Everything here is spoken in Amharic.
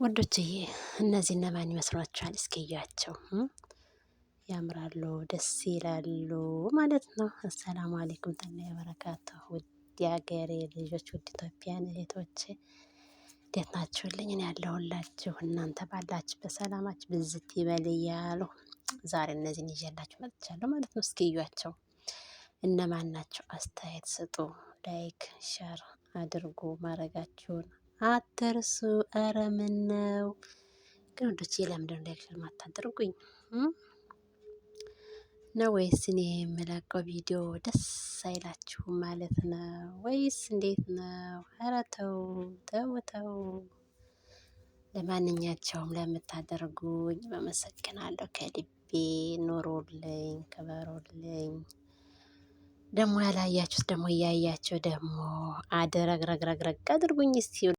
ወንዶችዬ እነዚህ እነማን ይመስሏችኋል? እስኪ እያቸው፣ ያምራሉ፣ ደስ ይላሉ ማለት ነው። አሰላሙ አለይኩም ተላ በረካቱ። ውድ የሀገሬ ልጆች፣ ውድ ኢትዮጵያን እህቶቼ እንዴት ናችሁልኝ? እኔ ያለሁላችሁ እናንተ ባላችሁ በሰላማችሁ ብዝት ይበል እያሉ ዛሬ እነዚህን ይዤላችሁ መጥቻለሁ ማለት ነው። እስኪ እዩዋቸው፣ እነማን ናቸው? አስተያየት ስጡ፣ like share አድርጉ ማድረጋችሁን አትርሱ። ኧረ ምነው ግን ወንዶች ለምንድነው like share ማታደርጉኝ ነው? ወይስ እኔ የምለቀው ቪዲዮ ደስ አይላችሁም ማለት ነው? ወይስ እንዴት ነው? ኧረ ተው ተው ተው። ለማንኛቸውም ለምታደርጉኝ አመሰግናለሁ ከልቤ። ኑሩልኝ፣ ክበሩልኝ። ደግሞ ያላያችሁት ደግሞ እያያችሁ ደግሞ አደረግረግረግረግ አድርጉኝ እስቲ።